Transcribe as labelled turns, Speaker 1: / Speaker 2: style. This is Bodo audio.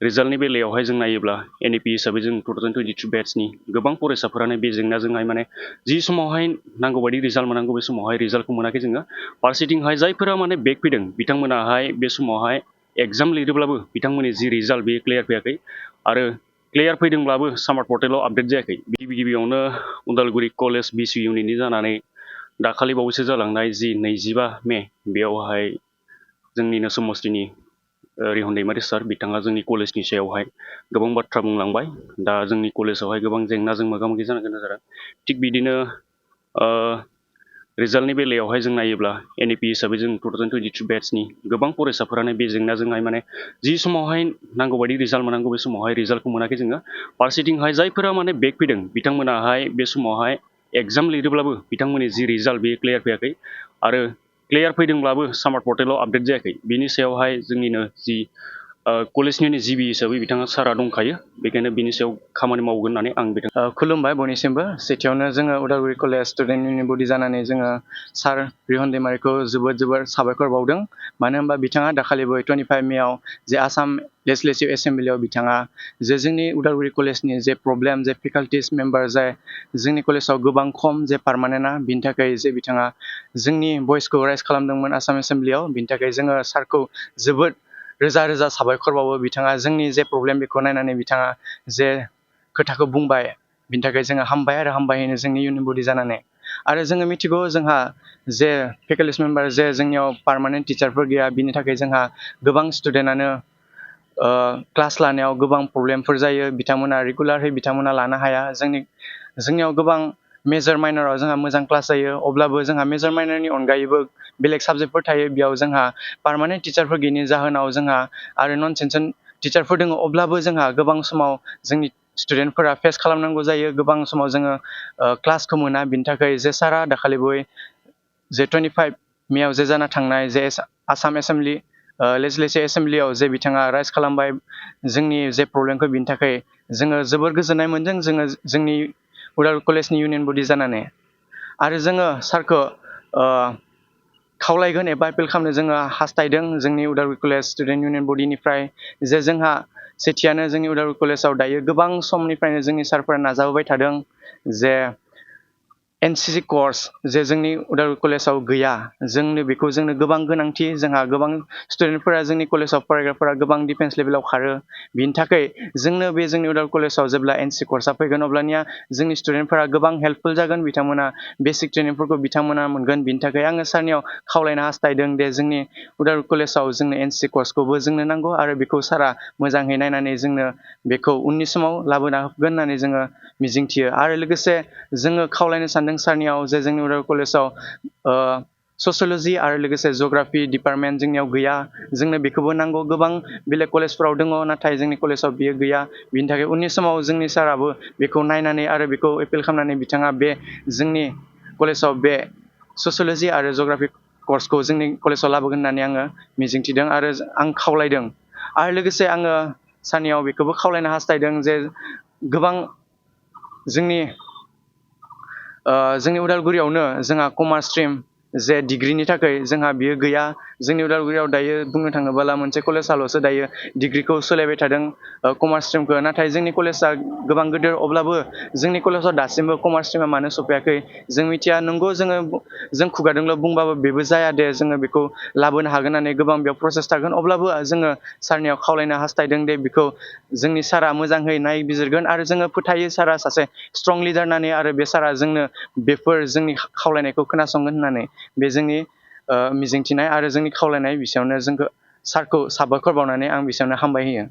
Speaker 1: रिजाल्टनि बेलायावहाय जों नायोब्ला NEP हिसाबै जों 2022 बेट्सनि गोबां फरायसाफोरानो बे जेंनाजोंहाय माने जि समावहाय नांगौ बायदि रिजाल्ट मोनांगौ बे समावहाय रिजाल्टखौ मोनाखै जोङो। फारसेथिंहाय जायफोरा माने बेक फैदों बिथांमोनाहाय बे समावहाय एग्जाम लिरोब्लाबो बिथांमोननि जि रिजाल्ट बेयो क्लियार फैयाखै आरो क्लियार फैदोंब्लाबो सामार पर्टेलाव आपडेट जायाखै। गिबियावनो उदालगुरि कलेज BC इउनिटनि जानानै दाखालि बावैसो जालांनाय जि 25 मे बेयावहाय जोंनिनो समस्तिनि रिहन दैमारि सार बिथाङा जोंनि कलेजनि सायावहाय गोबां बाथ्रा बुंलांबाय। दा जोंनि कलेजावहाय गोबां जेंनाजों मोगा मोगि जानो गोनां जादों। थिग बिदिनो रिजाल्टनि बेलायावहाय जों नायोब्ला NEP हिसाबै जों 2022 बेट्सनि गोबां फरायसाफोरानो बे जेंनाजोंहाय माने जि समावहाय नांगौ बायदि रिजाल्ट मोनांगौ बे समावहाय रिजाल्टखौ मोनाखै जोङो। फारसेथिंहाय जायफोरा माने बेक फैदों बिथांमोनाहाय बे समावहाय एग्जाम लिरोब्लाबो बिथांमोननि जि रिजाल्ट बेयो क्लियार फैयाखै आरो क्लियार फैदोंब्लाबो सामार पर्टेलाव आपडेट जायाखै। बिनि सायावहाय जोंनिनो जि कलेजनिनो जिबि हिसाबै बिथाङा सारा दंखायो, बेखायनो बिनि सायाव खामानि मावगोन होननानै आं बिथां
Speaker 2: खुलुमबाय बयनिसिमबो। सेथियावनो जोङो उदालगुरि कलेज स्टुडेन्ट इउनियन बडि जानानै जोङो सार रिहन दैमारिखौ जोबोर साबायखर बावदों। मानो होनबा बिथाङा दाखालिबो 25 मेआव जे आसाम लेजिस्लेटिभ एसेम्बलियाव बिथाङा जे जोंनि उदालगुरि कलेजनि जे प्रब्लेम, जे फेकाल्टिस मेम्बार जाय जोंनि कलेजाव गोबां खम जे पार्मानेन्टआ, बिनि थाखाय जे बिथाङा जोंनि भइसखौ राइज खालामदोंमोन आसाम एसेम्बलियाव। बिनि थाखाय जोङो सारखौ जोबोद रोजा रोजा साबायखर बावो। बिथाङा जोंनि जे प्रब्लेम बेखौ नायनानै बिथाङा जे खोथाखौ बुंबाय, बिनि थाखाय जोङो हामबाय आरो हामबाय होनो जोंनि इउनियन बडि जानानै। आरो जोङो मिथिगौ जोंहा जे फेकाल्टिस मेम्बार जे जोंनियाव पार्मानेन्ट टिचारफोर गैया, बिनि थाखाय जोंहा गोबां स्टुडेन्टआनो क्लास लानायाव गोबां प्रब्लेमफोर जायो। बिथांमोना रेगुलारहै बिथांमोना लानो हाया। जोंनियाव गोबां मेजर माइनराव जोंहा मोजां क्लास जायो, अब्लाबो जोंहा मेजर माइनरनि अनगायैबो बेलेग साबजेक्टफोर थायो। बेयाव जोंहा पार्मानेन्ट टिचारफोर गैयिनि जाहोनाव जोंहा आरो नन सेन्सन टिचारफोर दङ, अब्लाबो जोंहा गोबां समाव जोंनि स्टुडेन्टफोरा फेस खालामनांगौ जायो। गोबां समाव जोङो क्लासखौ मोना। बिनि थाखाय जे सारा दाखालिबो जे 25 मेआव जे जाना थांनाय जे आसाम एसेम्बलि लेजिस्लेटिभ एसेम्बलियाव जे बिथाङा राइज खालामबाय जोंनि जे प्रब्लेमखौ, बिनि थाखाय जोङो जोबोर गोजोननाय मोन्दों जोंनि उदालगुरि कलेजनि इउनियन बडि जानानै। आरो जोङो सारखौ खावलायगोन एबा एपिल खालामनो जोङो हास्थायदों जोंनि उदालगुरि कलेज स्टुडेन्ट इउनियन बडिनिफ्राय, जे जोंहा सेथियानो जोंनि उदालगुरि कलेजाव दायो गोबां समनिफ्रायनो जोंनि सारफोरा नाजाबोबाय थादों जे NCC कर्स जे जोंनि उदालगुरि कलेजाव गैया। जोंनो गोबां गोनांथि। जोंहा गोबां स्टुडेन्टफोरा जोंनि कलेजाव फरायग्राफोरा गोबां डिफेन्स लेभेलाव खारो। बिनि थाखाय जोंनो बे जोंनि उदालगुरि कलेजाव जेब्ला NCC कर्सआ फैगोन, अब्लानिया जोंनि स्टुडेन्टफोरा गोबां हेल्पफुल जागोन। बिथांमोना बेसिक ट्रेनिंफोरखौ बिथांमोना मोनगोन। बिनि थाखाय आङो सारनियाव खावलायनो हास्थायदों दे जोंनि उदालगुरि कलेजाव जोंनो NCC कर्सखौबो जोंनो नांगौ आरो बेखौ सारा मोजाङै नायनानै जोंनो बेखौ उननि समाव लाबोना होगोन होननानै जोङो मिजिंथियो। आरो लोगोसे जोङो खावलायनो सानदों सारनियाव जे जोंनि उदालगुरि कलेजाव ससियल'जि आरो लोगोसे जिअ'ग्राफि डिपार्टमेन्ट जोंनियाव गैया। जोंनो बेखौबो नांगौ। गोबां बेलेग कलेजफोराव दङ, नाथाय जोंनि कलेजाव बियो गैया। बिनि थाखाय उननि समाव जोंनि साराबो बेखौ नायनानै आरो बेखौ एपिल खालामनानै बिथाङा बे जोंनि कलेजाव बे ससियल'जि आरो जिअ'ग्राफि कर्सखौ जोंनि कलेजाव लाबोगोन होननानै आङो मिजिंथिदों आरो आं खावलायदों। आरो लोगोसे आङो सारनियाव बेखौबो खावलायनो हास्थायदों जे गोबां जोंनि उदालगुरियावनो जोंहा कमार्स स्ट्रिम जे डिग्रिनि थाखाय जोंहा बियो गैया। जोंनि उदालगुरियाव दायो बुंनो थाङोब्ला मोनसे कलेजाल'सो दायो डिग्रिखौ सोलायबाय थादों कमार्स स्ट्रिमखौ। नाथाय जोंनि कलेजा गोबां गिदिर, अब्लाबो जोंनि कलेजाव दासिमबो कमार्स स्ट्रिमा मानो सफैयाखै जों मिथिया। नंगौ जों खुगाजोंल' बुंबाबो बेबो जाया दे, जोङो बेखौ लाबोनो हागोन होननानै गोबां बेयाव प्रसेस थागोन। अब्लाबो जोङो सारनियाव खावलायनो हास्थायदों दे बेखौ जोंनि सारा मोजाङै नायबिजिरगोन आरो जोङो फोथायो सारा सासे स्ट्रं लिडार होननानै, आरो बे सारा जोंनो बेफोर जोंनि खावलायनायखौ खोनासंगोन होननानै बे जोंनि मिजिंथिनाय आरो जोंनि खावलायनाय। बिसेयावनो जोंखौ सारखौ साबायखर बावनानै आं बिसेयावनो हामबाय होयो।